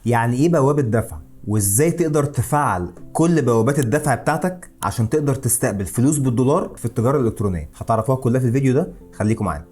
يعني ايه بوابة دفع؟ وازاي تقدر تفعل كل بوابات الدفع بتاعتك عشان تقدر تستقبل فلوس بالدولار في التجارة الإلكترونية؟ هتعرفوها كلها في الفيديو ده، خليكم معانا.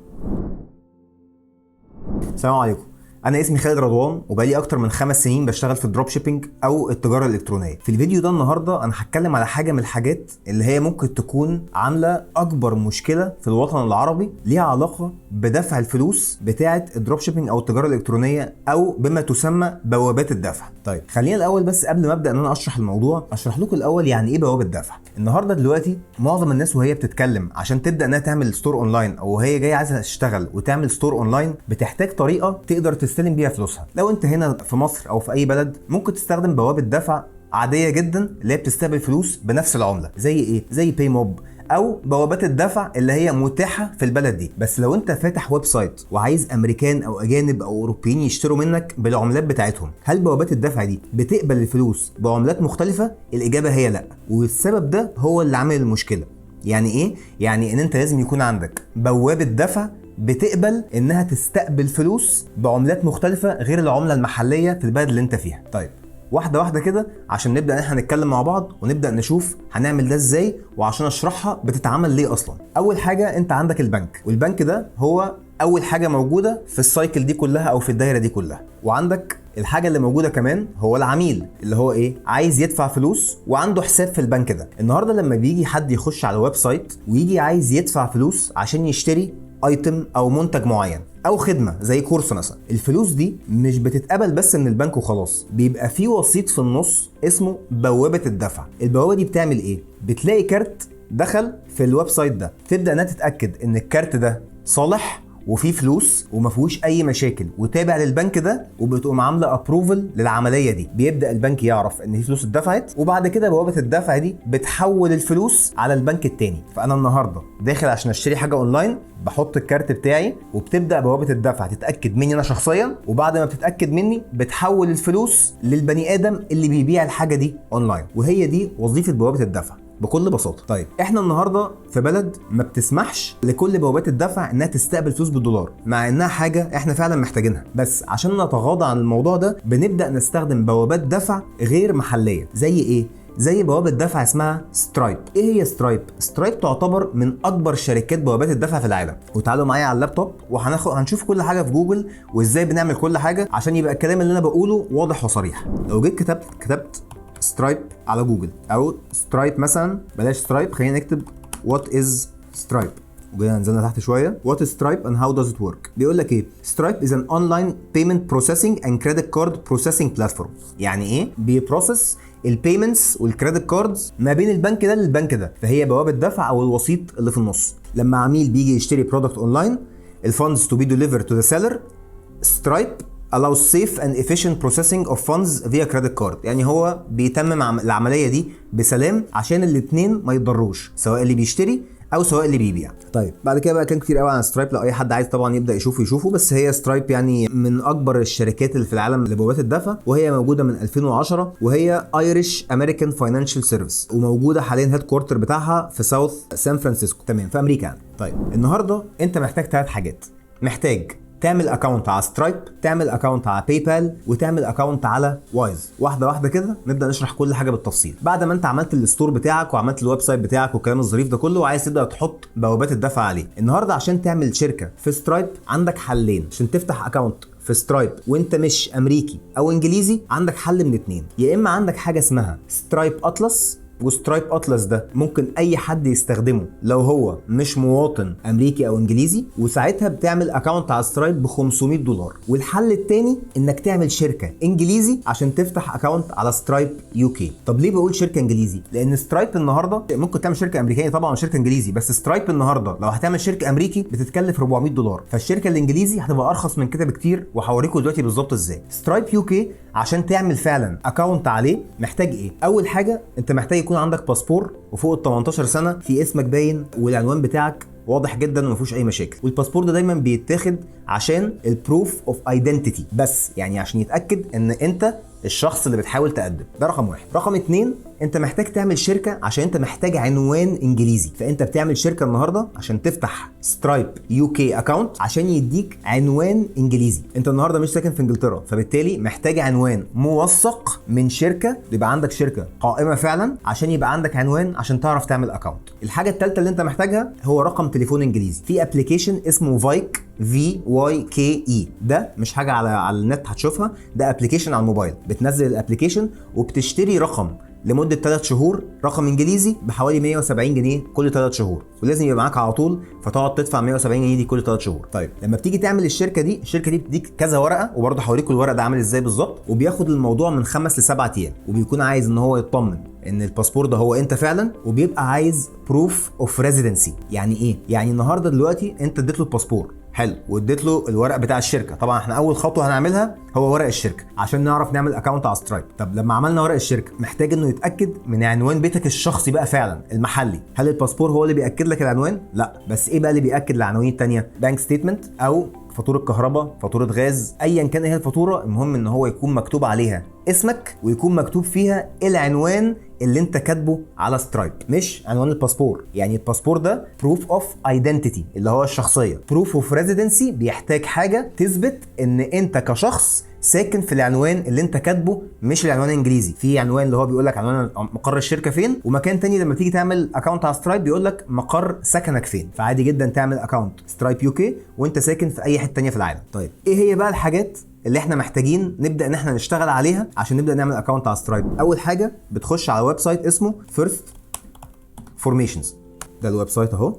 السلام عليكم، انا اسمي خالد رضوان وبقالي اكتر من 5 سنين بشتغل في ال dropshipping او التجارة الالكترونيه. في الفيديو ده النهارده انا هتكلم على حاجة من الحاجات اللي هي ممكن تكون عامله اكبر مشكلة في الوطن العربي، ليها علاقة بدفع الفلوس بتاعه ال dropshipping او التجارة الالكترونية او بما تسمى بوابات الدفع. طيب خلينا الاول بس قبل ما ابدا ان انا اشرح الموضوع اشرح لكم الاول يعني ايه بوابه دفع. النهارده دلوقتي معظم الناس وهي بتتكلم عشان تبدا انها تعمل store online او وهي جاية عايزه تشتغل وتعمل store online بتحتاج طريقه تقدر تستلم بيها فلوسها. لو انت هنا في مصر او في اي بلد ممكن تستخدم بوابه دفع عادية جدا اللي هي بتستقبل فلوس بنفس العمله، زي ايه؟ زي Paymob او بوابات الدفع اللي هي متاحة في البلد دي. بس لو انت فاتح website وعايز امريكان او اجانب او اوروبيين يشتروا منك بالعملات بتاعتهم، هل بوابات الدفع دي بتقبل الفلوس بعملات مختلفة؟ الاجابة هي لا، والسبب ده هو اللي عامل المشكلة. يعني ايه؟ يعني ان انت لازم يكون عندك بوابه دفع بتقبل انها تستقبل فلوس بعملات مختلفة غير العملة المحلية في البلد اللي انت فيها. طيب واحدة واحدة كده عشان نبدا ان احنا نتكلم مع بعض ونبدا نشوف هنعمل ده ازاي، وعشان اشرحها بتتعمل ليه اصلا. اول حاجة انت عندك البنك، والبنك ده هو اول حاجة موجودة في ال cycle دي كلها او في الدايرة دي كلها. وعندك الحاجة اللي موجودة كمان هو العميل اللي هو ايه؟ عايز يدفع فلوس وعنده حساب في البنك ده. النهارده لما بيجي حد يخش على website ويجي عايز يدفع فلوس عشان يشتري item او منتج معين او خدمة زي كورس مثلا، الفلوس دي مش بتتقبل بس من البنك وخلاص، بيبقى في وسيط في النص اسمه بوابه الدفع. البوابة دي بتعمل ايه؟ بتلاقي كارت دخل في ال website ده، تبدا انها تتاكد ان الكارت ده صالح وفيه فلوس وما فيهوش اي مشاكل وتابع للبنك ده، وبتقوم عامله approval للعملية دي. بيبدا البنك يعرف ان في فلوس اتدفعت، وبعد كده بوابه الدفع دي بتحول الفلوس على البنك التاني. فانا النهارده داخل عشان اشتري حاجة اونلاين، بحط الكارت بتاعي وبتبدا بوابه الدفع تتاكد مني انا شخصيا، وبعد ما بتتاكد مني بتحول الفلوس للبني ادم اللي بيبيع الحاجة دي اونلاين. وهي دي وظيفة بوابه الدفع بكل بساطة. طيب احنا النهارده في بلد ما بتسمحش لكل بوابات الدفع انها تستقبل فلوس بالدولار، مع انها حاجة احنا فعلا محتاجينها، بس عشان نتغاضى عن الموضوع ده بنبدا نستخدم بوابات دفع غير محليه. زي ايه؟ زي بوابه دفع اسمها Stripe. ايه هي Stripe؟ Stripe تعتبر من اكبر شركات بوابات الدفع في العالم. وتعالوا معايا على اللابتوب وهناخد هنشوف كل حاجة في جوجل وازاي بنعمل كل حاجة عشان يبقى الكلام اللي انا بقوله واضح وصريح. لو جيت كتبت Stripe على جوجل او Stripe مثلا، بلاش Stripe، خلينا نكتب what is Stripe، وجينا نزلنا تحت شوية what is Stripe and how does it work. بيقول لك ايه؟ Stripe is an online payment processing and credit card processing platform. يعني ايه؟ بي process ال payments وال credit cards ما بين البنك ده للبنك ده، فهي بوابه دفع او الوسيط اللي في النص. لما عميل بيجي يشتري product online، ال funds to be delivered to the seller، Stripe allows safe and efficient processing of funds via credit card. يعني هو بيتمم العملية دي بسلام عشان الاثنين ما يتضروش، سواء اللي بيشتري او سواء اللي بيبيع. طيب بعد كده بقى كان كتير قوي عن Stripe، لو اي حد عايز طبعا يبدا يشوفه يشوفه. بس هي Stripe يعني من اكبر الشركات اللي في العالم لبوابات الدفع، وهي موجودة من 2010، وهي Irish American financial service، وموجودة حاليا headquarter بتاعها في South San Francisco، تمام، في امريكا يعني. طيب النهارده انت محتاج ثلاث حاجات: محتاج تعمل account على Stripe، تعمل account على PayPal، وتعمل account على Wise. واحدة واحدة كده نبدا نشرح كل حاجة بالتفصيل. بعد ما انت عملت ال store بتاعك وعملت ال website بتاعك والكلام الظريف ده كله وعايز تبدا تحط بوابات الدفع عليه، النهارده عشان تعمل شركة في Stripe عندك حلين. عشان تفتح account في Stripe وانت مش امريكي او انجليزي عندك حل من اتنين: يا اما عندك حاجة اسمها Stripe Atlas، و Stripe Atlas ده ممكن اي حد يستخدمه لو هو مش مواطن امريكي او انجليزي، وساعتها بتعمل account على Stripe ب 500 دولار. والحل التاني انك تعمل شركة انجليزي عشان تفتح account على Stripe UK. طب ليه بقول شركة انجليزي؟ لان Stripe النهارده ممكن تعمل شركة امريكية طبعا وشركه انجليزي، بس Stripe النهارده لو هتعمل شركة امريكي بتتكلف 400 دولار، فالشركه الانجليزي هتبقى ارخص من كده بكتير، وهوريكم دلوقتي بالظبط ازاي. Stripe UK عشان تعمل فعلا account عليه محتاج ايه؟ اول حاجة انت محتاج يكون عندك باسبور وفوق ال 18 سنه، في اسمك باين والعنوان بتاعك واضح جدا وما فيهوش اي مشاكل. والباسبور ده دايما بيتاخد عشان ال proof of identity بس، يعني عشان يتاكد ان انت الشخص اللي بتحاول تقدم. ده رقم واحد. رقم اتنين، انت محتاج تعمل شركة عشان انت محتاج عنوان انجليزي، فانت بتعمل شركة النهارده عشان تفتح Stripe UK account عشان يديك عنوان انجليزي. انت النهارده مش ساكن في انجلترا، فبالتالي محتاج عنوان موثق من شركه، يبقى عندك شركة قائمة فعلا عشان يبقى عندك عنوان عشان تعرف تعمل account. الحاجة الثالثة اللي انت محتاجها هو رقم تليفون انجليزي. في application اسمه Vyke، VYKE، ده مش حاجة على النت هتشوفها، ده application على الموبايل. بتنزل ال application وبتشتري رقم لمدة 3 شهور، رقم انجليزي بحوالي 170 جنيه كل 3 شهور، ولازم يبقى معاك على طول، فتقعد تدفع 170 جنيه دي كل 3 شهور. طيب لما بتيجي تعمل الشركة دي، الشركة دي بتديك كذا ورقه، وبرضه هوريكم الورق ده عامل ازاي بالظبط، وبياخد الموضوع من 5 ل7 ايام، وبيكون عايز ان هو يطمن ان الباسبور ده هو انت فعلا، وبيبقى عايز proof of residency. يعني ايه؟ يعني النهارده دلوقتي انت اديت له الباسبور، حلو، واديت له الورق بتاع الشركة. طبعا احنا اول خطوة هنعملها هو ورق الشركة عشان نعرف نعمل account على Stripe. طب لما عملنا ورق الشركة، محتاج انه يتاكد من عنوان بيتك الشخصي بقى فعلا المحلي. هل الباسبور هو اللي بياكد لك العنوان؟ لا. بس ايه بقى اللي بياكد العناوين الثانية؟ bank statement او فاتورة كهرباء، فاتورة غاز، ايا كان ايه الفاتوره، المهم ان هو يكون مكتوب عليها اسمك ويكون مكتوب فيها العنوان اللي انت كاتبه على Stripe، مش عنوان الباسبور. يعني الباسبور ده proof of identity اللي هو الشخصيه، proof of residency بيحتاج حاجة تثبت ان انت كشخص ساكن في العنوان اللي انت كاتبه، مش العنوان الانجليزي. في عنوان اللي هو بيقول لك عنوان مقر الشركة فين، ومكان تاني لما تيجي تعمل account على Stripe بيقول لك مقر سكنك فين. فعادي جدا تعمل account Stripe UK وانت ساكن في اي حتة تانية في العالم. طيب ايه هي بقى الحاجات اللي احنا محتاجين نبدا ان احنا نشتغل عليها عشان نبدا نعمل account على Stripe؟ اول حاجة بتخش على website اسمه First Formations، ده ال website اهو.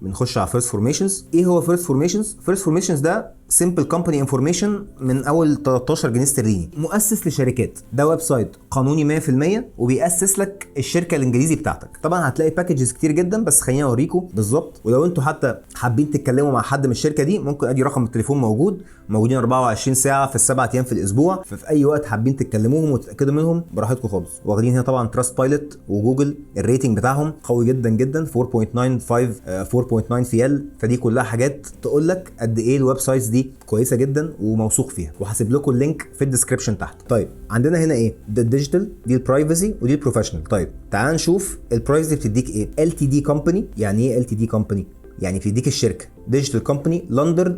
بنخش على First Formations. ايه هو First Formations؟ First Formations ده simple company information من اول 13 جنيه استرليني، مؤسس لشركات. ده website قانوني 100% وبيأسس لك الشركة الانجليزي بتاعتك. طبعا هتلاقي packages كتير جدا، بس خليني اوريكم بالظبط. ولو انتوا حتى حابين تتكلموا مع حد من الشركة دي، ممكن ادي رقم التليفون موجود، موجودين 24 ساعة في ال7 ايام في الاسبوع، ففي اي وقت حابين تتكلموهم وتتاكدوا منهم براحتكم خالص. واخدين هنا طبعا Trustpilot و Google، ال rating بتاعهم قوي جدا جدا، 4.95، 4.9 فيال. فدي كلها حاجات تقول لك قد ايه ال websites دي كويسة جدا وموثوق فيها، وهسيب لكم ال link في ال description تحت. طيب عندنا هنا ايه؟ ده ال digital، دي ال privacy، ودي ال professional. طيب تعال نشوف ال privacy بتديك ايه. LTD company. يعني ايه LTD company؟ يعني بتديك الشركة digital company،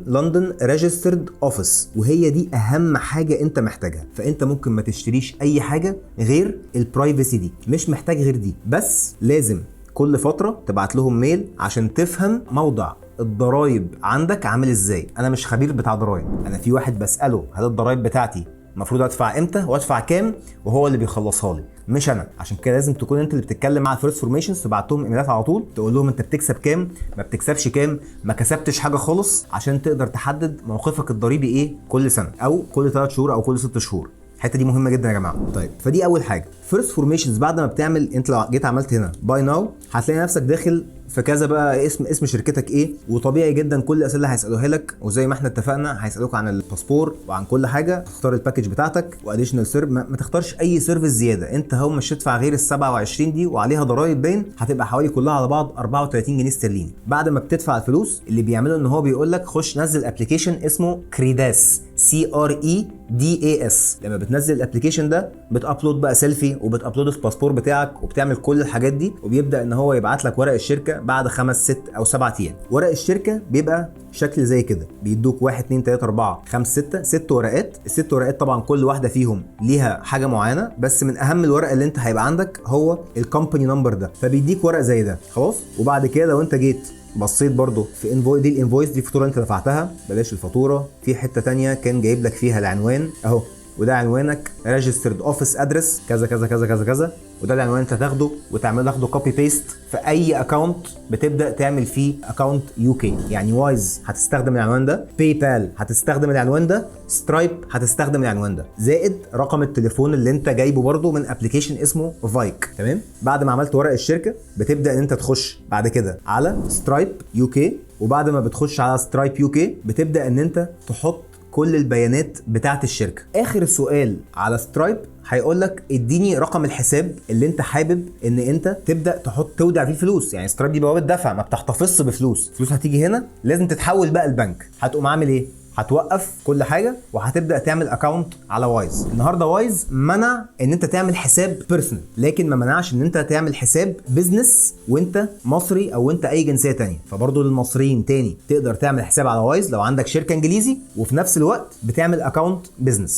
London registered office، وهي دي اهم حاجة انت محتاجها. فانت ممكن ما تشتريش اي حاجة غير ال privacy دي، مش محتاج غير دي، بس لازم كل فترة تبعت لهم mail عشان تفهم موضع الضرايب عندك عامل ازاي. انا مش خبير بتاع ضرايب، انا في واحد بساله هل الضرايب بتاعتي المفروض ادفع امتى وادفع كام، وهو اللي بيخلصها لي مش انا. عشان كده لازم تكون انت اللي بتتكلم مع ال First Formations، تبعت لهم ايميلات على طول تقول لهم انت بتكسب كام، ما بتكسبش كام، ما كسبتش حاجة خالص، عشان تقدر تحدد موقفك الضريبي ايه كل سنة او كل 3 شهور او كل 6 شهور. الحتة دي مهمة جدا يا جماعة. طيب فدي اول حاجة First Formations. بعد ما بتعمل، انت لو جيت عملت هنا buy now هتلاقي نفسك داخل في كذا بقى، اسم شركتك ايه، وطبيعي جدا كل الاسئلة اللي هيسالوها لك، وزي ما احنا اتفقنا هيسالوك عن الباسبور وعن كل حاجه. تختار ال package بتاعتك و additional service، ما تختارش اي service زياده. انت هو مش هتدفع غير ال 27 دي وعليها ضرايب باين، هتبقى حوالي كلها على بعض 34 جنيه استرليني. بعد ما بتدفع الفلوس اللي بيعمله ان هو بيقول لك خش نزل application اسمه Credas، CREDAS. لما بتنزل ال application ده بت upload بقى سيلفي وبت upload الباسبور بتاعك وبتعمل كل الحاجات دي، وبيبدا ان هو يبعت لك ورق الشركة بعد 5 6 او 7 ايام. ورق الشركة بيبقى شكل زي كده، بيدوك 1 2 3 4 5 6، 6 ورقات. الست ورقات طبعا كل واحدة فيهم ليها حاجة معينه، بس من اهم الورق اللي انت هيبقى عندك هو ال company number ده، فبيديك ورق زي ده خلاص. وبعد كده لو انت جيت بصيت برضو في invoice، دي ال invoice، دي فاتورة انت دفعتها، بلاش الفاتوره. في حتة تانية كان جايب لك فيها العنوان اهو، وده عنوانك registered office address كذا كذا كذا كذا كذا، وده العنوان انت تاخده وتعمل تاخده copy paste في اي account بتبدا تعمل فيه account UK. يعني Wise هتستخدم العنوان ده، PayPal هتستخدم العنوان ده، Stripe هتستخدم العنوان ده، زائد رقم التليفون اللي انت جايبه برده من application اسمه Vyke. تمام. بعد ما عملت ورق الشركة بتبدا ان انت تخش بعد كده على Stripe UK، وبعد ما بتخش على Stripe UK بتبدا ان انت تحط كل البيانات بتاعه الشركة. اخر سؤال على Stripe هيقول لك اديني رقم الحساب اللي انت حابب ان انت تبدا تحط تودع فيه فلوس. يعني Stripe دي بوابه دفع، ما بتحتفظش بفلوس، فلوس هتيجي هنا لازم تتحول بقى البنك. هتقوم عامل ايه؟ هتوقف كل حاجة وهتبدا تعمل account على وايز. النهارده وايز منع ان انت تعمل حساب personal، لكن ما منعش ان انت تعمل حساب business وانت مصري او انت اي جنسية تانية. فبرضه للمصريين تاني تقدر تعمل حساب على وايز لو عندك شركة انجليزي وفي نفس الوقت بتعمل account business.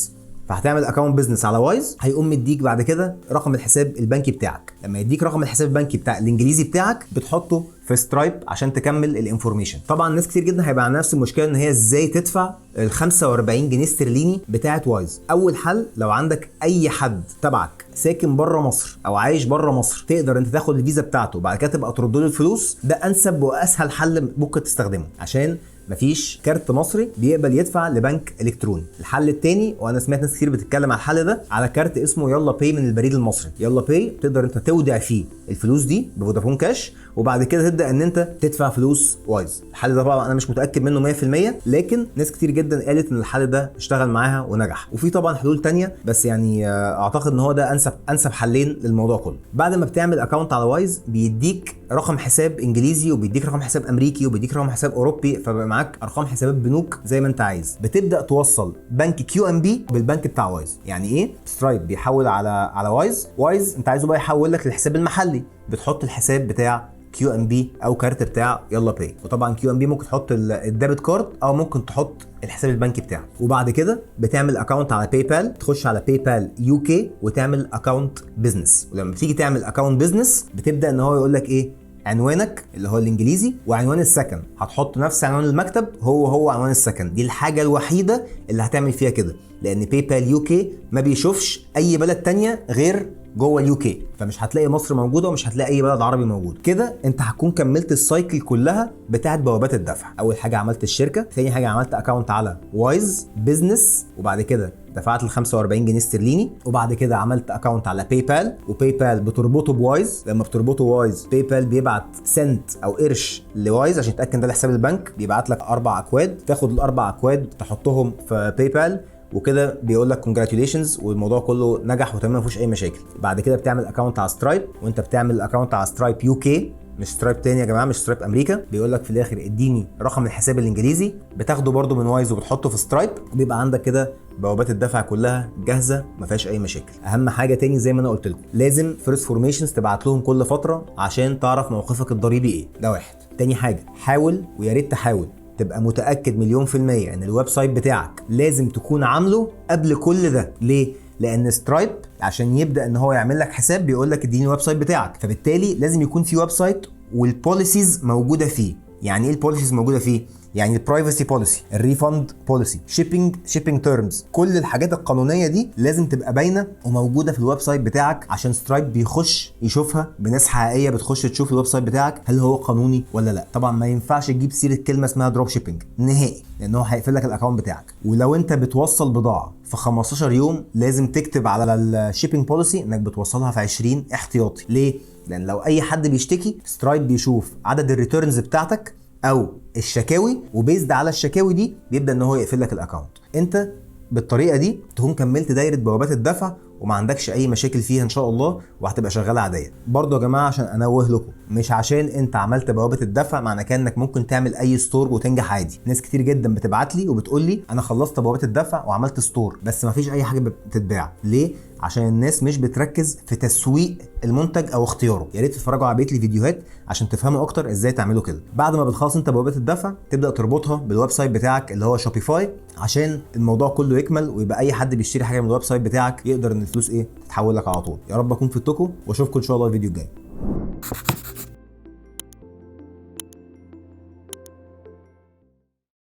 فهتعمل account business على وايز، هيقوم مديك بعد كده رقم الحساب البنكي بتاعك. لما يديك رقم الحساب البنكي بتاع الانجليزي بتاعك بتحطه في Stripe عشان تكمل ال information. طبعا ناس كتير جدا هيبقى عندها نفس المشكلة، ان هي ازاي تدفع ال 45 جنيه استرليني بتاعه وايز. اول حل، لو عندك اي حد تبعك ساكن بره مصر او عايش بره مصر، تقدر انت تاخد الفيزا بتاعته وبعد كده تبقى ترد له الفلوس. ده انسب واسهل حل ممكن تستخدمه، عشان مفيش كارت مصري بيقبل يدفع لبنك الكتروني. الحل التاني، وانا سمعت ناس كتير بتتكلم على الحل ده، على كارت اسمه يلا باي من البريد المصري. يلا باي تقدر انت تودع فيه الفلوس دي بفودافون كاش، وبعد كده تبدا ان انت تدفع فلوس وايز. الحل ده طبعا انا مش متاكد منه 100%، لكن ناس كتير جدا قالت ان الحل ده اشتغل معاها ونجح. وفي طبعا حلول تانية، بس يعني اعتقد ان هو ده انسب حلين للموضوع كله. بعد ما بتعمل account على وايز بيديك رقم حساب انجليزي، وبيديك رقم حساب امريكي، وبيديك رقم حساب اوروبي، فبقى معاك ارقام حسابات بنوك زي ما انت عايز. بتبدا توصل بنك QNB بالبنك بتاع وايز. يعني ايه؟ Stripe بيحول على وايز، وايز انت عايزه بقى يحول لك للحساب المحلي، بتحط الحساب بتاع QNB او كارت بتاع يلا باي. وطبعا QNB ممكن تحط ال debit card او ممكن تحط الحساب البنكي بتاعك. وبعد كده بتعمل account على PayPal، تخش على PayPal UK وتعمل account business. ولما بتيجي تعمل account business بتبدا ان هو يقول لك ايه؟ عنوانك اللي هو الانجليزي وعنوان السكن. هتحط نفس عنوان المكتب هو هو عنوان السكن. دي الحاجة الوحيدة اللي هتعمل فيها كده، لان PayPal UK ما بيشوفش اي بلد تانية غير جوه ال UK، فمش هتلاقي مصر موجودة ومش هتلاقي اي بلد عربي موجود. كده انت هتكون كملت ال cycle كلها بتاعت بوابات الدفع. اول حاجة عملت الشركه، ثاني حاجة عملت account على وايز business، وبعد كده دفعت ال 45 جنيه استرليني، وبعد كده عملت account على PayPal، و PayPal بتربطه بوايز. لما بتربطه وايز، PayPal بيبعت سنت او قرش لوايز عشان يتاكد ده لحساب البنك، بيبعت لك اربع اكواد، تاخد الاربع اكواد تحطهم في PayPal، وكده بيقول لك congratulations والموضوع كله نجح وتمام ما فيهوش اي مشاكل. بعد كده بتعمل account على Stripe، وانت بتعمل account على Stripe UK، مش Stripe تاني يا جماعه، مش Stripe امريكا. بيقول لك في الاخر اديني رقم الحساب الانجليزي، بتاخده برده من وايز وبتحطه في Stripe، وبيبقى عندك كده بوابات الدفع كلها جاهزة ما فيهاش اي مشاكل. اهم حاجة تاني زي ما انا قلت لكم، لازم First Formations تبعت لهم كل فترة عشان تعرف موقفك الضريبي ايه. ده واحد. تاني حاجه، حاول ويا ريت تحاول تبقى متاكد 1,000,000% ان ال website بتاعك لازم تكون عامله قبل كل ده. ليه؟ لان Stripe عشان يبدا ان هو يعمل لك حساب بيقول لك اديني ال website بتاعك، فبالتالي لازم يكون في website وال policies موجودة فيه. يعني ايه ال policies موجودة فيه؟ يعني ال privacy policy، ال refund policy، shipping terms، كل الحاجات القانونية دي لازم تبقى باينة وموجودة في ال website بتاعك، عشان Stripe بيخش يشوفها بناس حقيقية بتخش تشوف ال website بتاعك هل هو قانوني ولا لا. طبعا ما ينفعش تجيب سيره كلمة اسمها dropshipping نهائي، لان هو هيقفل لك ال account بتاعك. ولو انت بتوصل بضاعة في 15 يوم لازم تكتب على ال shipping policy انك بتوصلها في 20 احتياطي. ليه؟ لان لو اي حد بيشتكي Stripe بيشوف عدد ال returns بتاعتك او الشكاوي، و based على الشكاوي دي بيبدا ان هو يقفل لك ال account. انت بالطريقة دي تكون كملت دايرة بوابات الدفع وما عندكش اي مشاكل فيها ان شاء الله، وهتبقى شغالة عادية. برضو يا جماعة عشان انوه لكم، مش عشان انت عملت بوابه الدفع معنى كده انك ممكن تعمل اي store وتنجح عادي. ناس كتير جدا بتبعت لي وبتقول لي انا خلصت بوابه الدفع وعملت store بس ما فيش اي حاجة بتتباع. ليه؟ عشان الناس مش بتركز في تسويق المنتج او اختياره. يا ريت تتفرجوا على بقية الفيديوهات عشان تفهموا اكتر ازاي تعملوا كده. بعد ما بتخلص انت بوابه الدفع تبدا تربطها بال website بتاعك اللي هو Shopify، عشان الموضوع كله يكمل ويبقى اي حد بيشتري حاجة من ال website بتاعك يقدر ان الفلوس ايه تتحول لك على طول. يا رب اكون فدتكم، واشوفكم ان شاء الله الفيديو الجاي.